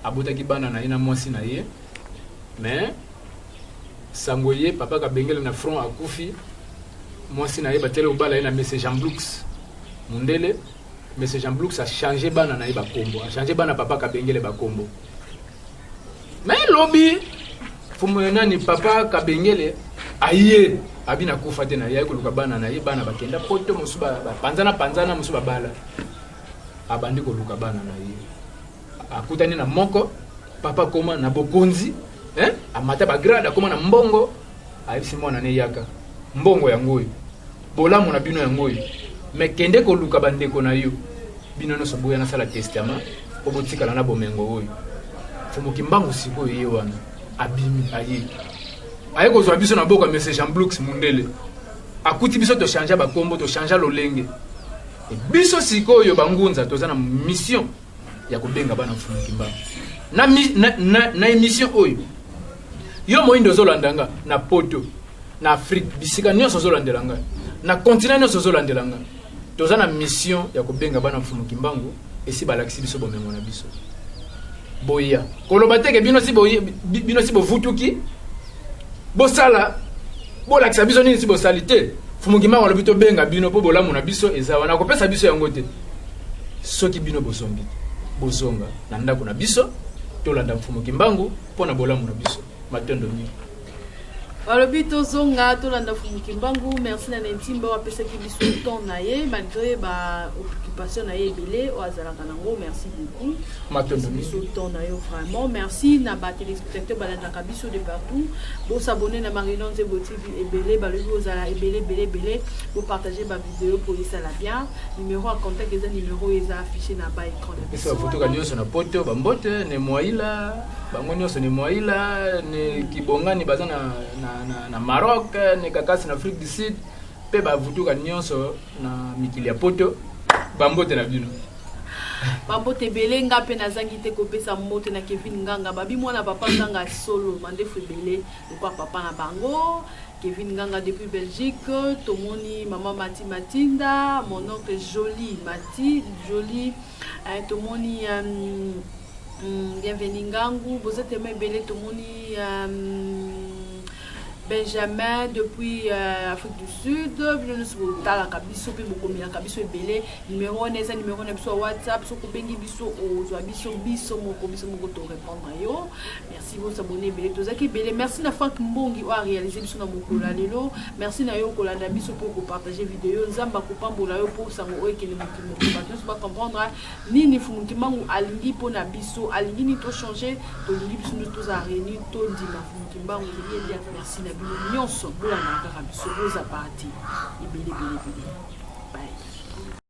abotaki bana na ye na mwasi na ye, mais sango ye papa Kabengele na front akufi. Mwasi na ye batiali kobala ye na monsieur Jean Blux, mundele. Monsieur Jean Blux achange bana na ye bakombo, achange bana papa Kabengele bakombo. Mais lobi fumu nani, papa Kabengele aye, abi nakufa te na ye, aye koluka bana na ye. Bana bakenda poto, mosusu bapanzana panzana, mosusu babala. Abandi koluka bana na ye, akutani na moko. Papa akoma na bokonzi, eh? Amata bagrade, akoma na mbongo. Ayebisi mwana ne: "Yaka, mbongo yango oyo, bolamu na bino yango oyo, me kende koluka bandeko na yo bino nyonso, boya nasala testament mpo botikala na bomengo oyo." Mfumu Kimbangu sikoyo ye wana abimi, aye kozwa biso na boka. Monsieur Jean Blux mundele akuti biso tochange bakombo, tochange lolenge. E biso sikoyo bangunza toza na mission ya kobenga bana Mfumu Kimbangu na émission oyo. Yo moyindo ozolanda nga na Poto, na Afrique, bisika nyonso ozolandela ngai, na continent nyonso ozolandela ngai, toza na mission ya kobenga bana Mfumu Kimbangu. Esi balakisi biso bomengo na biso, boya koloba teke bino si bovutuki, bosala, bolakisa biso nini si bosali te. Mfumu Kimbangu alobi tobenga bino mpo bolamu na biso eza wana, akopesa biso yango te soki bino bozongi te. Bozonga na ndako na biso, tolanda Mfumu Kimbangu mpo na bolamu na biso. Matondo mingi. Balobi tozonga, tolanda Mfumu Kimbangu. Merci na Ntimba oyo apesaki biso temps na ye malgré baoccupation na ye ebele oyo azalaka nango. Merci beaucoup. Matondo. Biso temps na yo vraiment. Merci na batéléspectateur balandaka biso de partout. Bosabone na Marino Nzebo TV ebele. Balobi bozala ebele ebele ebele, bopartage bavideo po esala bien. Numéro ya contact eza numéro oyo eza affiché na ba écran na biso. Biso. Bafutuka nyonso na Poto, bambote ne Mwaila, bango nyonso ne Mwaila, ne Kibongani baza na Maroc, ne Kakasi na Afrique du Sud, mpe bavutuka nyonso na mikili ya Poto, bambote na bino. Bambote ebele. Nga mpe nazangi te kopesa mbote na Kevin Nganga. Babi mwana papa Nganga solo, mandefu ebele lokwa papa na bango. Kevin Nganga depuis Belgique. Tomoni mama Mati Matinda, mon oncle Joli Mati Joli, tomoni Bienvenu Ngangu, boza tema ebele. Tomoni Benjamin depuis Afrique du Sud. Bino nyonso botalaka biso mpe bokomelaka biso ebele. Numéro wana eza numéro na biso ya WhatsApp. Soki obengi biso, ozwa biso, biso moko torépondre yo. Merci, bosabone ebele, tozalaki ebele. Merci na Frank Mbongi oyo aréalise biso na mokolo ya lelo. Merci na yo kolanda biso mpo kopartage video. Nzambe akopambola yo mpo sango oyo ekende mokili mokili, bato nyonso bacomprendre nini Mfumu Kimbangu alingi mpo na biso, alingi nini tochange. Tolingi biso nyonso tozala réuni, tondima Mfumu Kimbangu. Merci na bino nyonso bolandaka kaka biso, boza parti ebele ebele ebele. Bye.